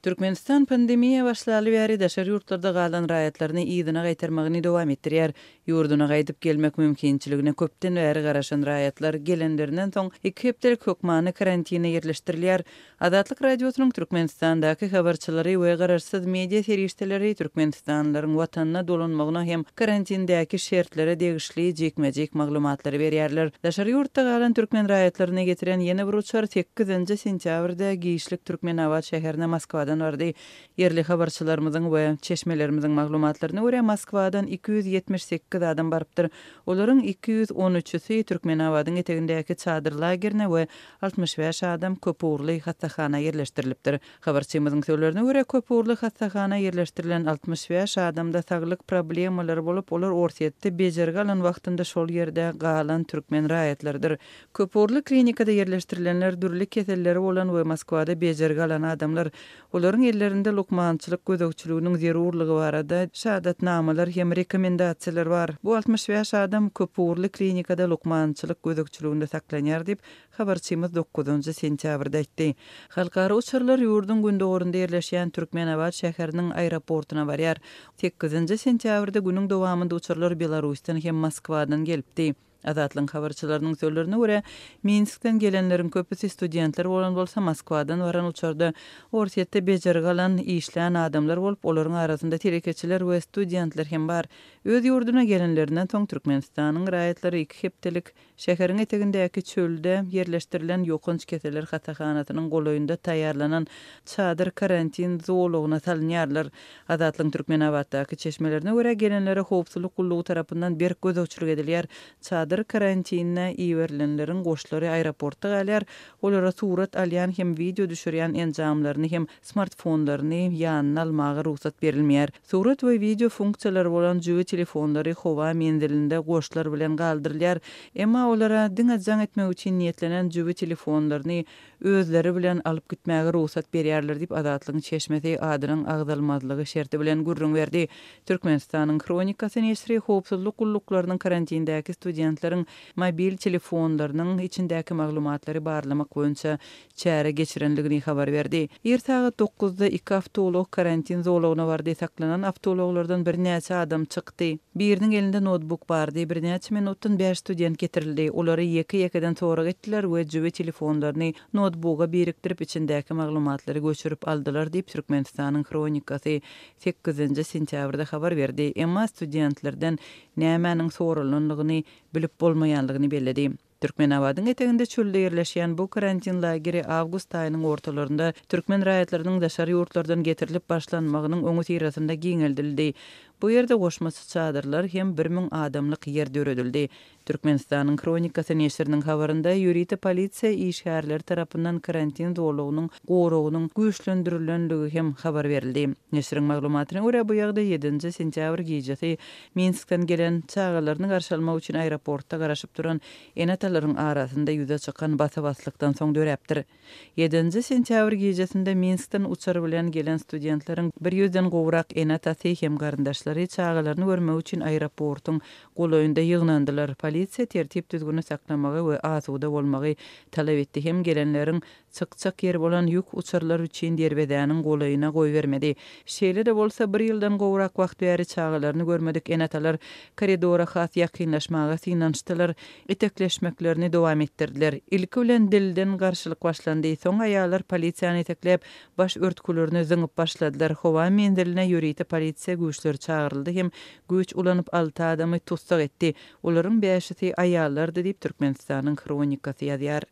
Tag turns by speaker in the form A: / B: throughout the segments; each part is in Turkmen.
A: Türkmenistan pandemiýa başlaly bäri daşary ýurtlarda galan raýatlaryny yzyna gaýtarmagyny dowam etdirýär. Ýurduna gaýdyp gelmek mümkinçiligine köpden bäri garaşan raýatlar gelenlerinden soň iki hepdelik hökmany karantine ýerleşdirilýär. Azatlyk Radiosynyň Türkmenistandaky habarçylary we garaşsyz media serişdeleri türkmenistanlylaryň watanyna dolanmagyna hem karantindäki şertlere degişli jikme-jik maglumatlary berýärler. Daşary ýurtda galan türkmen raýatlaryny getiren ýene bir uçar sekizinji sentýabrda giçlik Türkmenabat şäherine Moskwadan bardy. Ýerli habarçylarymyzyň we çeşmelerimiziň maglumatlaryna görä, Moskwadan 278 adam barypdyr. Olaryň 213-üsi Türkmenabadyň etegindäki çadyr lagerine we 65 adam köpugurly hassahana ýerleşdirilipdir. Habarçymyzyň sözlerine görä, köpugurly hassahana ýerleşdirilen 65 adamda saglyk problemalary bolup, olar Orsýetde bejergi alan wagtynda şol ýerde galan türkmen raýatlarydyr. Köpugurly klinikada ýerleşdirilenler dürli keselleri bolan we Moskwada bejergi alan adamlar. Olaryň ellerinde lukmançylyk gözegçiliginiň zerurlygy barada şahadatnamalar hem rekomendasiýalar bar. Bu 65 adam köpugurly klinikada lukmançylyk gözegçiliginde saklanýar diýip, habarçymyz dokuzynjy sentýabrda aýtdy. Halkara uçarlar ýurduň gündogarynda ýerleşýän Türkmenabat şäheriniň aeroportuna barýar. Sekizinji sentýabrda günüň dowamynda uçarlar Belarusdan hem Moskwadan gelipdi. Azatlygyň habarçylarynyň sözlerine görä, Minskden gelenleriň köpüsi studentler bolan bolsa, Moskwadan baran uçarda Orsýetde bejergi alan, işlän adamlar bolup, olaryň arasynda telekeçiler we studentler hem bar. Öz ýurduna gelenlerinden soň Türkmenistanyň raýatlary iki hepdelik Şäheriň etegindäki çölde ýerleşdirilen ýokanç keseller hassahanasynyň golaýynda taýýarlanan çadyr karantin zolagyna salynýarlar. Azatlygyň Türkmenabatdaky çeşmelerine görä, gelenlere howpsuzlyk gullugy tarapyndan berk gözegçilik edilýär. Çadyr karantinine iberilenleriň goşlary aeroportda galýar, olara surat alýan hem wideo düşürýän enjamlaryny hem smartfonlaryny ýanyna almaga rugsat berilmeýär. Surat we wideo funksiýalary bolan jübi telefonlary howa menzilinde goşlar bilen galdyrylýar. Emma olara diňe jaň etmek üçin niýetlenen jübi telefonlaryny özleri bilen alyp gitmäge rugsat berýärler diýip, Azatlygyň çeşmesi adynyň agzalmazlygy şerti bilen gürrüň berdi. Türkmenistanyň Hronikasy neşiri howpsuzlyk gulluklarynyň karantindäki studentleriň mobil telefonlarynyň içindäki maglumatlary barlamak boýunça çäre geçirendigini habar berdi. Ir sagat dokuzda iki awtoulag karantin zolagyna bardy. Saklanan awtoulaglardan birnäçe adam çykdy. Biriniň elinde noutbuk bardy. Birnäçe minutdan bäş student getirildi. Olary ýeke-ýekeden sorag etdiler we jübi telefonlaryny noutbuga birikdirip, içindäki maglumatlary göçürip aldylar diýip, Türkmenistanyň Hronikasy sekizinji sentýabrda habar berdi. Emma studentlerden nämäniň soralandygyny bilip bolmaýandygyny belledi. Türkmenabadyň eteginde çölde ýerleşýän bu karantin lageri awgust aýynyň ortalarynda türkmen raýatlarynyň daşary ýurtlardan getirilip başlanmagynyň öňüsyrasynda giňeldildi. Bu ýerde goşmaça çadyrlar hem 1000 adamlyk ýer döredildi. Türkmenistanyň Hronikasy neşiriniň habarynda ýörite polisiýa işgärleri tarapyndan karantin zolagynyň goragynyň güýçlendirilendigi hem habar berildi. Neşiriň maglumatyna görä, bu ýagdaý ýedinji sentýabr gijesi Minskden gelen, çagalaryny garşy almak üçin aeroportda garaşyp duran ene-atalaryň arasynda ýüze çykan basa-baslykdan soň döräpdir. Ýedinji sentýabr gijesinde Minskden uçar bilen gelen studentleriň bir ýüzden gowrak ene-atasy hem garyndaşlary çagalaryny görmek üçin aeroportuň golaýynda ýygnandylar. Polisiýa tertip-düzgüni saklamagy we asuda bolmagy talap etdi hem gelenleriň Çykjak ýeri bolan ýük uçarlar üçin derwezäniň golaýyna goýbermedi. Şeýle-de bolsa, bir ýyldan gowrak wagt bäri çagalaryny görmedik ene-atalar koridora has ýakynlaşmaga synanyşdylar, itekleşmeklerini dowam etdirdiler. Ilki bilen dilden garşylyk başlandy, soň aýallar polisiýany itekläp, baş örtgülerini zyňyp başladylar. Howa menziline ýörite polisiýa güýçleri çagyryldy hem güýç ulanyp alty adamy tussag etdi. Olaryň bäşisi aýallardy diýip, Türkmenistanyň Hronikasy ýazýar.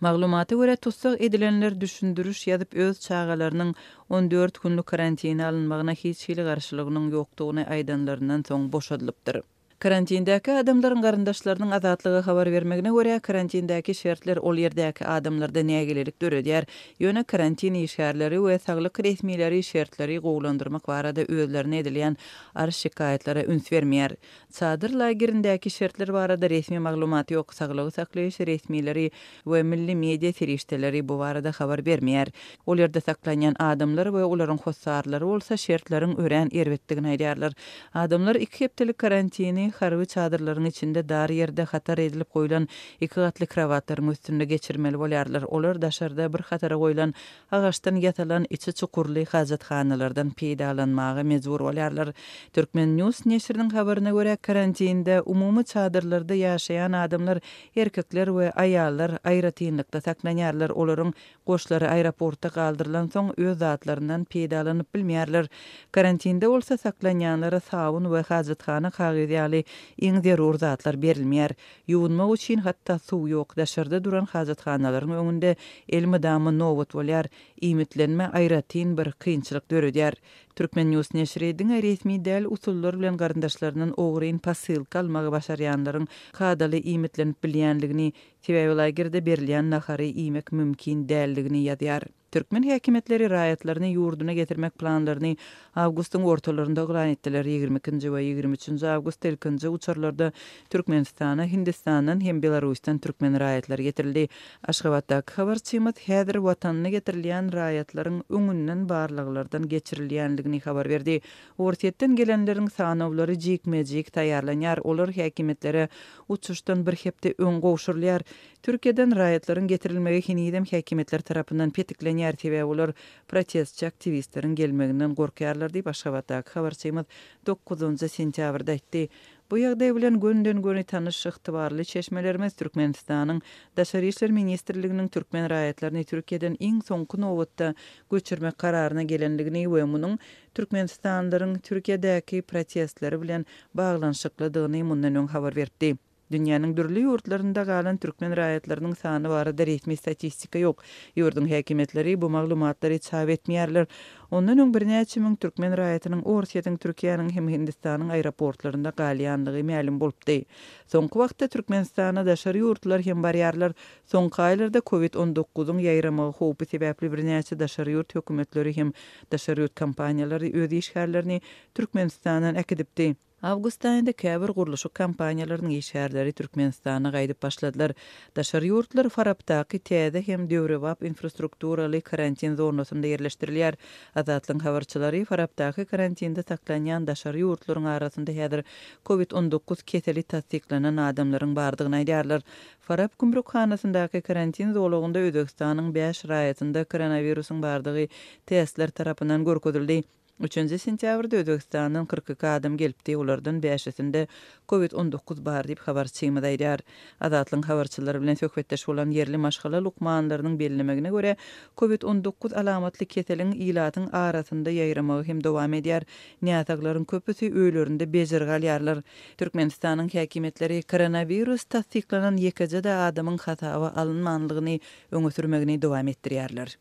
A: Maglumata görä, tussag edilenler düşündiriş ýazyp, öz çagalarynyň 14 günlük karantine alynmagyna hiç hili garşylygynyň ýokdugyny aýdanlaryndan soň boşadylypdyr. Karantindäki adamlaryň garyndaşlarynyň Azatlyga habar bermegine görä, karantindäki şertler ol ýerdäki adamlarda nägilelik döredýär. Ýöne karantin işgärleri we saglyk resmileri şertleri gowulandyrmak barada özlerine edilýän arz-şikaýatlara üns bermeýär. Çadyr lagerindäki şertler barada resmi maglumat ýok, saglygy saklaýyş resmileri we milli media serişdeleri bu barada habar bermeýär. Ol ýerde saklanýan adamlar we olaryň hossarlary bolsa şertleriň örän erbetdigini aýdýarlar. Adamlar iki hepdelik karantini harby çadyrlaryň içinde dar ýerde hatar edilip goýlan iki gatly krowatlaryň üstünde geçirmeli bolýarlar. Olar daşarda bir hatara goýlan agaçdan ýasalan içi çukurly hajathanalardan peýdalanmaga mejbur bolýarlar. Turkmen. News neşiriniň habaryna görä, karantinde umumy çadyrlarda ýaşaýan adamlar, erkekler we aýallar aýratynlykda saklanýarlar, olaryň goşlary aeroportda galdyrylansoň, öz zatlaryndan peýdalanyp bilmeýärler. Karantinde bolsa saklanýanlara sabyn we hajathana kagyzy ýaly iň zerur zatlar berilmeýär. Ýuwunmak üçin hatda suw ýok, daşarda duran hajathanalaryň öňünde elmydama nobat bolýar. Iýmitlenme aýratyn bir kynçylyk döredýär. Turkmen. News neşiri diňe resmi däl usullar bilen garyndaşlaryndan ogryn posylka almagy başarýanlaryň kadaly iýmitlenip bilýänligini, sebäbi lagerde berilýän nahary iýmek mümkin däldigini ýazýar. Türkmen häkimiýetleri raýatlaryny ýurduna getirmek planlaryny awgustyň ortalarynda yglan etdiler. 22-nji we 23-nji awgustda ilkinji uçarlarda Türkmenistana Hindistandan hem Belarusdan türkmen raýatlary getirildi. Aşgabatdaky habarçymyz häzir Watanyna getirilýän raýatlaryň öňünden barlaglardan geçirilýändigini habar berdi. Orsýetden gelenleriň sanawlary jikme-jik taýýarlanýar, olar häkimiýetlere uçuşdan bir hepde öň gowşurylýar. Türkiýeden raýatlaryň getirilmegi henizem häkimiýetler tarapyndan petiklenýär, sebäbi olar protestçi aktiwistleriň gelmeginden gorkýarlar diýip, Aşgabatdaky habarçymyz dokuzynjy sentýabrda aýtdy. Bu ýagdaý bilen gönden-göni tanyş ygtybarly çeşmelerimiz Türkmenistanyň Daşary işler ministrliginiň türkmen raýatlaryny Türkiýeden iň soňky nobatda göçürmek kararyna gelendigini we munuň türkmenistanlylaryň Türkiýedäki protestleri bilen baglanyşyklydygyny mundan öň habar beripdi. Dünýäniň dürli ýurtlarynda galan türkmen raýatlarynyň sany barada resmi statistika ýok. Ýurduň häkimiýetleri bu maglumatlary çap etmeýärler. Ondan öň birnäçe müň türkmen raýatynyň Orsýetiň, Türkiýäniň hem Hindistanyň aeroportlarynda galýandygy mälim bolupdy. Soňky wagtda Türkmenistana daşary ýurtlular hem barýarlar. Soňky aýlarda Covid 19 yň ýaýramagy howpy sebäpli birnäçe daşary ýurt hökümetleri hem daşary ýurt kompaniýalary öz işgärlerini Türkmenistandan äkidipdi. Awgust aýynda käbir gurluşyk kompaniýalarynyň işgärleri Türkmenistana gaýdyp başladylar. Daşary ýurtlular Farapdaky täze hem döwrebap infrastrukturaly karantin zonasynda ýerleşdirilýär. Azatlygyň habarçylary Farapdaky karantinde saklanýan daşary ýurtlaryň arasynda häzir Covid 19 keseli tassyklanan adamlaryň bardygyny aýdýarlar. Farap gümrükhanasyndaky karantin zolagynda Özbegistanyň bäş raýatynda koronawirusyň bardygy testler tarapyndan görkezildi. Üçünji sentýabrda Özbegistandan 42 adam gelipdi, olardan bäşisinde Covid 19 bar diýip, habarçymyz aýdýar. Azatlygyň habarçylary bilen söhbetdeş bolan ýerli maşgala lukmanlarynyň bellemegine görä, Covid 19 alamatly keseliň ilatyň arasynda ýaýramagy hem dowam edýär. Näsaglaryň köpüsi öýlerinde bejergi alýarlar. Türkmenistanyň häkimiýetleri koronawirus tassyklanan ýekeje-de adamyň hasaba alynmanlygyny öňe sürmegini dowam etdirýärler.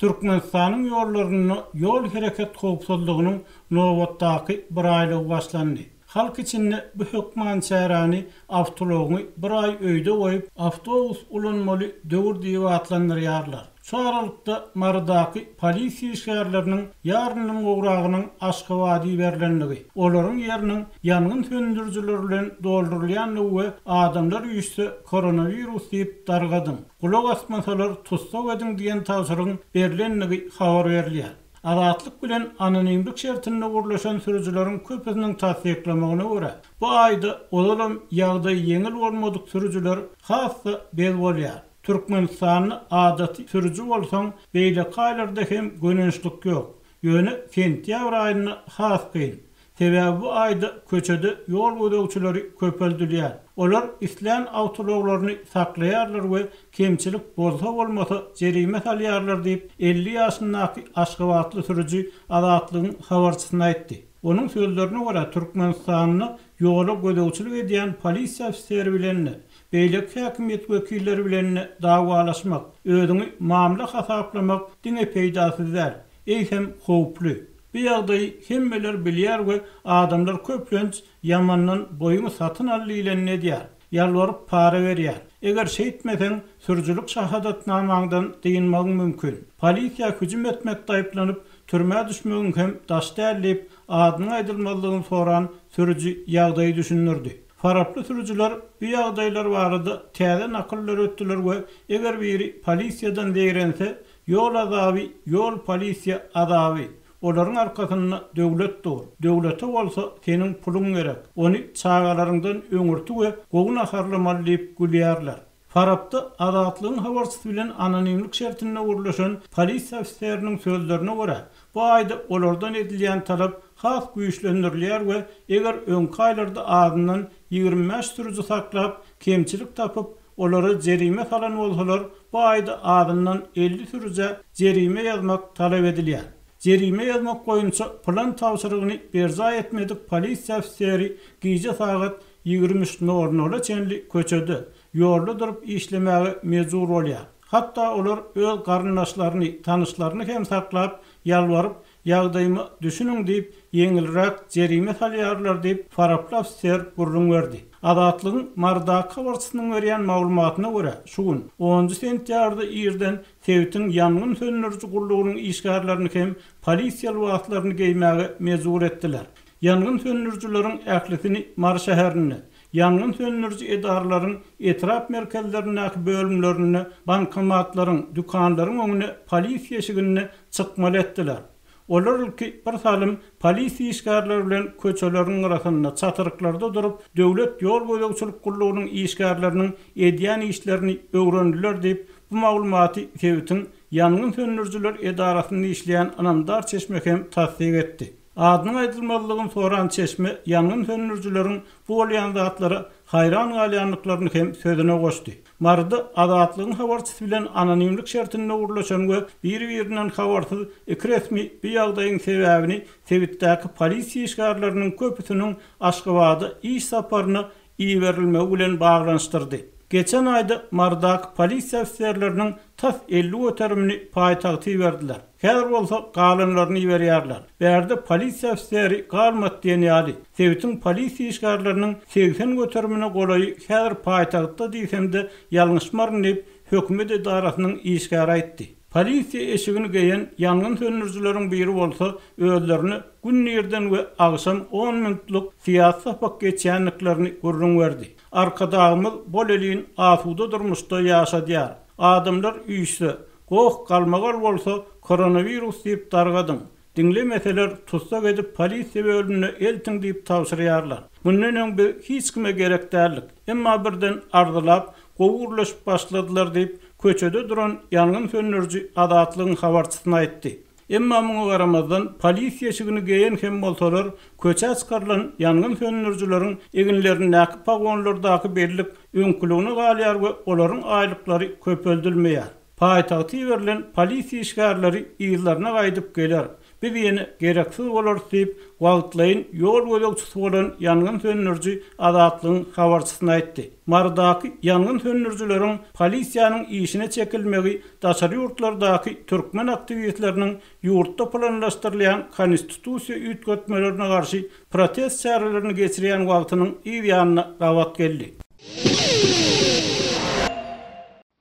B: Türkmenistanyň ýollarynda ýol hereket howpsuzlygynyň nobatdaky biraýlygy başlandy. Halk içinde bu hökman çäräni awtoulagyňy bir aý öýde goýup, awtobus ulanmaly döwür diýip atlandyrýarlar. Şu aralykda, Marydaky polisiýa işgärleriniň ýaryndan gowragynyň Aşgabada iberilendigi, olaryň ýeriniň ýangyn söndürijiler bilen doldurylýandygy we adamlar üýşse koronawirus diýip dargadyň, gulak asmasalar tussag ediň diýen tabşyrygyň berlendigi habar berilýär. Azatlyk bilen anonimlik şertinde gürleşen sürüjileriň köpüsiniň tassyklamagyna görä, bu aýda ozalam ýagdaýy ýeňil bolmadyk sürüjiler has-da bez bolýar. Türkmenistanda adaty sürüji bolsaň beýleki aýlarda hem gönençlik ýok. Ýöne sentýabr aýynda has kyn. Sebäbi bu aýda köçede ýol gözegçileri köpeldilýär. Olar islän awtoulaglaryny saklaýarlar we kemçilik bolsa-bolmasa jerime salýarlar diýip, 50 ýaşyndaky aşgabatly sürüji Azatlygyň habarçysyna aýtdy. Onuň sözlerine görä, Türkmenistanda ýola gözegçilik edýän polisiýa ofiseri bilen-de, Beýleki häkimiýet wekilleri bilen dawalaşmak, özüňi mamla hasaplamak diňe peýdasyz däl, eýsem howply. Bu ýagdaýy hemmeler bilýär we adamlar köplenç ýamandan boýuňy satyn al diýlenini edýär, ýalbaryp para berýär. Eger şeýtmeseň, sürüjilik şahadatnamaňdan dynmagyň mümkin. Polisiýa hüjüm etmekde aýyplanyp, türmä düşmegiň hem daş däl diýip, adynyň aýdylmazlygyny soran sürüji ýagdaýy düşündirdi. Faraply sürüjiler bu ýagdaýlar barada täze nakyl döretdiler we eger biri polisiýadan zeýrense, Ýol azaby, ýol polisiýa azaby. Olaryň arkasynda döwlet dur. Döwlete bolsa seniň puluň gerek. Ony çagalaryňdan öňürti we gowy naharlamaly diýip gülýärler. Farapda Azatlygyň habarçysy bilen anonimlik şertinde gürleşen polisiýa ofiseriniň sözlerine görä, bu aýda olardan edilýän talap has güýçlendirilýär we eger öňki aýlarda azyndan 25 sürüji saklap, kemçilik tapyp, olara jerime salan bolsalar, bu aýda azyndan 50 sürüjä jerime ýazmak talap edilýär. Jerime ýazmak boýunça plan tabşyrygyny berjaý etmedik polisiýa ofiseri gije sagat 23 nol nola çenli köçede, ýolda durup işlemäge mejbur bolýar. Hatda olar öz garyndaşlaryny, tanyşlaryny hem saklap, ýalbaryp, ýagdaýyma düşüniň diýip, ýeňilräk jerime salýarlar diýip, faraply ofiser gürrüň berdi. Azatlygyň Marydaky habarçysynyň berýän maglumatyna görä, şu gün, onunjy sentýabrda irden sebitiň ýangyn söndüriji gullugynyň işgärlerini hem polisiýa lybaslaryny geýmäge mejbur etdiler. Ýangyn söndürijileriň ählisini Mary şäherinde, ýangyn söndüriji edaralaryň etrap merkezlerindäki bölümlerinde, bankomatlaryň, dükanlaryň öňüne polisiýa eşiginde çykmaly etdiler. Olar ilki bir salym polisiýa işgärleri bilen köçeleriň gyrasynda, çatryklarda durup, döwlet ýol gözegçilik gullugynyň işgärleriniň edýän işlerini öwrendiler diýip, bu maglumaty sebitiň ýangyn söndürijiler edarasynda işleýän ynamdar çeşme hem tassyk etdi. Adynyň aýdylmazlygyny soran çeşme ýangyn söndürijileriň bu bolýan zatlara haýran galýandyklaryny hem sözüne goşdy. Maryda Azatlygyň habarçysy bilen anonimlik şertinde gürleşen we bir-birinden habarsyz iki resmi bu ýagdaýyň sebäbini sebitdäki polisiýa işgärleriniň köpüsiniň Aşgabada iş saparyna iberilmegi bilen baglanyşdyrdy. Geçen aýda Marydaky polisiýa ofiserleriniň tas 50 göterimini paýtagta iberdiler. Häzir bolsa galanlaryny iberýärler. Bärde polisiýa ofiseri galmady diýen ýaly. Sebitiň polisiýa işgärleriniň 80 göterimine golaýy häzir paýtagtda diýsem-de ýalňyşmaryn diýip, hökümet edarasynyň işgäri aýtdy. Polisiýa eşigini geýen ýangyn söndürijileriň biri bolsa özlerine gün irden we agşam on minutlyk syýasy sapak geçýändiklerini gürrüň berdi. Arkadagymyz bolelin asuda durmuşda ýaşadýar. Adamlar üýşse, goh-galmagal bolsa koronawirus diýip dargadyň. Diňlemeseler tussag edip polisiýa bölümine eltiň diýip tabşyrýarlar. Mundan öň biz hiç kime gerek däldik. Emma birden arzylap, gowy gürleşip başladylar diýip, köçede duran ýangyn söndüriji Azatlygyň habarçysyna aýtdy. Emma muňa garamazdan, polisiýa eşigini geýen hem bolsalar, köçä çykarylan ýangyn söndürijileriň eginlerindäki pagonlardaky bellik öňküligine galýar we olaryň aýlyklary köpeldilmeýär. Paýtagta iberilen polisiýa işgärleri yzlaryna gaýdyp geler, biz ýene gereksiz bolarys diýip, wagtlaýyn ýol gözegçisi bolan ýangyn söndüriji Azatlygyň habarçysyna aýtdy. Marydaky ýangyn söndürijileriň polisiýanyň işine çekilmegi daşary ýurtlardaky türkmen aktiwistleriniň ýurtda planlaşdyrylýan konstitusiýa üýtgetmelerine garşy protest çärelerini geçirýän wagtynyň yz ýanyna gabat geldi.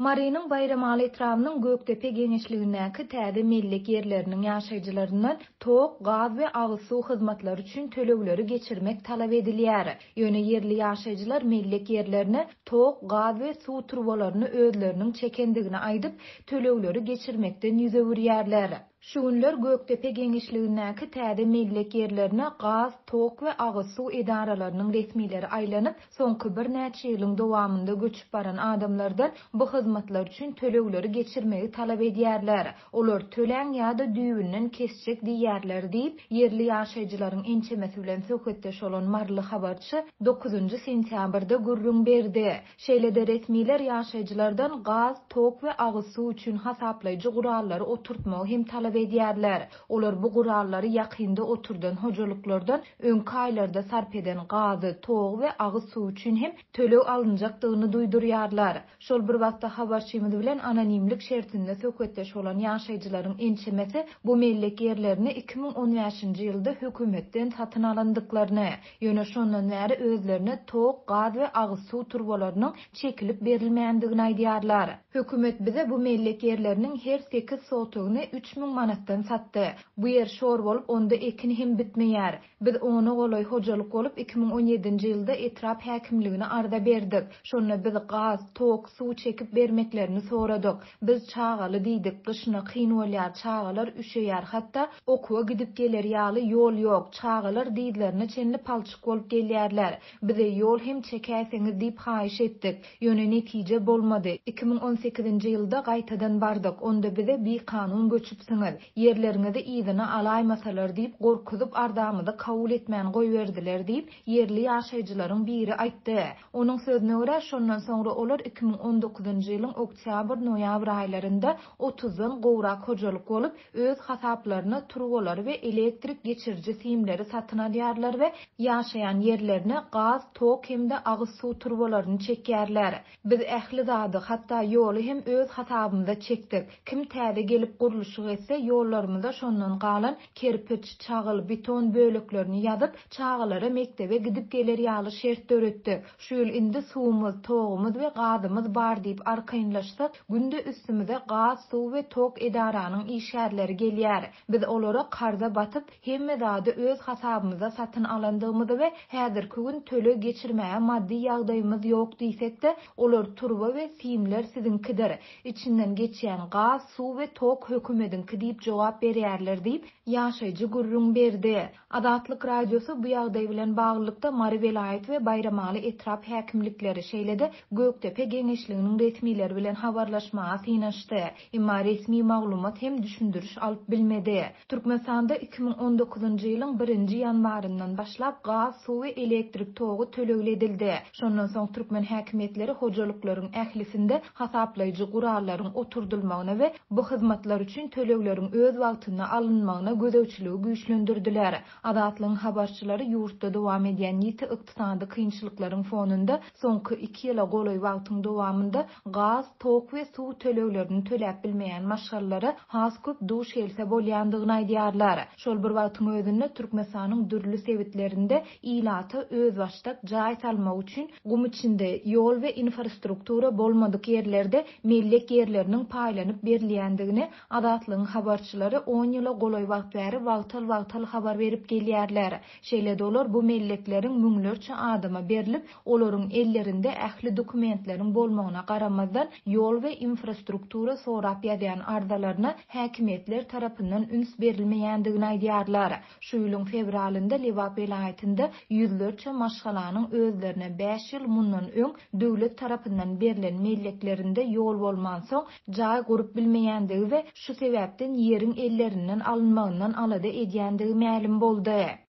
C: Marynyň Baýramaly etrabynyň Gökdepe geňeşligindäki täze mellek ýerleriniň ýaşaýjylaryndan tok, gaz we agyz suw hyzmatlary üçin tölegleri geçirmek talap edilýär. Ýöne ýerli ýaşaýjylar mellek ýerlerine tok, gaz we suw turbalaryny özleriniň çekendigini aýdyp, tölegleri geçirmekden ýüz öwürýärler. Şu günler Gökdepe geňeşligindäki täze mellek ýerlerine gaz, tok we agyz suw edaralarynyň resmileri aýlanyp, soňky birnäçe ýylyň dowamynda göçüp baran adamlardan bu hyzmatlar üçin tölegleri geçirmegi talap edýärler. Olar töläň ýa-da düýbünden kesjek diýýärler diýip, ýerli ýaşaýjylaryň ençemesi bilen söhbetdeş bolan maryly habarçy dokuzynjy sentýabrda gürrüň berdi. Şeýle-de resmiler ýaşaýjylardan gaz, tok we agyz suw üçin hasaplaýjy gurallary oturtmagy hem talap edýärler. Olar bu gurallary ýakynda oturdan hojalyklardan öňki aýlarda sarp eden gazy, togy we agyz suwy üçin hem töleg alynjakdygyny duýdurýarlar. Şol bir wagtda habarçymyz bilen anonimlik şertinde söhbetdeş bolan ýaşaýjylaryň ençemesi bu mellek ýerlerini 2015-nji ýylda hökümetden satyn alandyklaryny, Ýöne şondan bäri özlerine tok, gaz we agyz suw turbalarynyň çekilip berilmändigini aýdýarlar. Hökümet bize bu mellek ýerleriniň her sekiz sotygyny 3000. manatdan satdy. Bu ýer şor bolup, onda ekin hem bitmeýär. Biz ona golaý hojalyk bolup, 2017-nji ýylda etrap häkimligine arza berdik. Şonda biz gaz, tok, suw çekip bermeklerini soradyk. Biz çagaly diýdik, gyşyna kyn bolýar, çagalar üşeýär, hatda okuwa gidip geler ýaly ýol ýok, çagalar dyzlaryna çenli palçyk bolup gelýärler. Bize ýol hem çekäýseňiz diýip haýyş etdik. Ýöne netije bolmady. 2018-nji ýylda gaýtadan bardyk, onda bize bikanun göçüpsiňiz, ýerleriňizi yzyna alaýmasalar diýip gorkuzyp arzamyzy kabul etmän goýberdiler diýip, ýerli ýaşaýjylaryň biri aýtdy. Onuň sözüne görä, şondan soňra olar 2019-njy ýylyň oktýabr-noýabr aýlarynda otuzdan gowrak hojalyk bolup, öz hasaplaryna turbalary we elektrik geçiriji simleri satyn alýarlar we ýaşaýan ýerlerine gaz, tok hem-de agyz suw turbalaryny çekýärler. Biz ähli zady, hatda ýoly hem öz hasabymyza çekdik. Kim täze gelip gurluşyk etse, ýollarymyza şondan galan kerpiç, çagyl, beton böleklerini ýazyp, çagalara mekdebe gidip geler ýaly şert döretdik. Şu ýyl indi suwumyz, togumyz we gazymyz bar diýip arkaýynlaşsak, günde üstümize gaz, suw we tok edaranyň işgärleri gelýär. Biz olara karza batyp, hemme zady öz hasabymyza satyn alandygymyzy we häzirki gün töleg geçirmäge maddy ýagdaýymyz ýok diýsek-de, olar turba we simler siziňkidir, içinden geçýän gaz, suw we tok hökümediňki diýip jogap berýärler diýip, ýaşaýjy gürrüň berdi. Azatlyk Radiosy bu ýagdaý bilen baglylykda Mary welaýat we Baýramaly etrap häkimlikleri, şeýle-de Gökdepe geňeşliginiň resmileri bilen habarlaşmaga synanyşdy. Emma resmi maglumat hem düşündiriş alyp bilmedi. Türkmenistanda 2019-njy ýylyň birinji ýanwaryndan başlap gaz, suw we elektrik togy tölegli edildi. Şondan soň türkmen häkimiýetleri hojalyklaryň ählisinde hasaplaýjy gurallaryň oturdylmagyna we bu hyzmatlar üçin tölegleriň öz wagtynda alynmagyna gözegçiligi güýçlendirdiler. Azatlygyň habarçylary ýurtda dowam edýän ýiti ykdysady kynçylyklaryň fonunda soňky iki ýyla golaý wagtyň dowamynda gaz, tok we suw töleglerini töläp bilmeýän maşgalalara has köp duş gelse bolýandygyny aýdýarlar. Şol bir wagtyň özünde Türkmenistanyň dürli sebitlerinde ilata özbaşdak jaý salmak üçin gum içinde, ýol we infrastruktura bolmadyk ýerlerde mellek ýerleriniň paýlanyp berilýändigini Azatlygyň habarçylary on ýyla golaý wagt bäri wagtal-wagtal habar berip gelýärler. Şeýle-de olar bu mellekleriň müňlerçe adama berlip, olaryň ellerinde ähli dokumentleriň bolmagyna garamazdan, ýol we infrastruktura sorap ýazýan arzalaryna häkimiýetler tarapyndan üns berilmeýändigini aýdýarlar. Şu ýylyň fewralynda Lebap welaýatynda ýüzlerçe maşgalanyň özlerine bäş ýyl mundan öň döwlet tarapyndan berlen melleklerinde ýol bolmansoň, jaý gurup bilmeýändigi we şu sebäpden ýeriň ellerinden alynmagyndan alada edýändigi mälim boldy.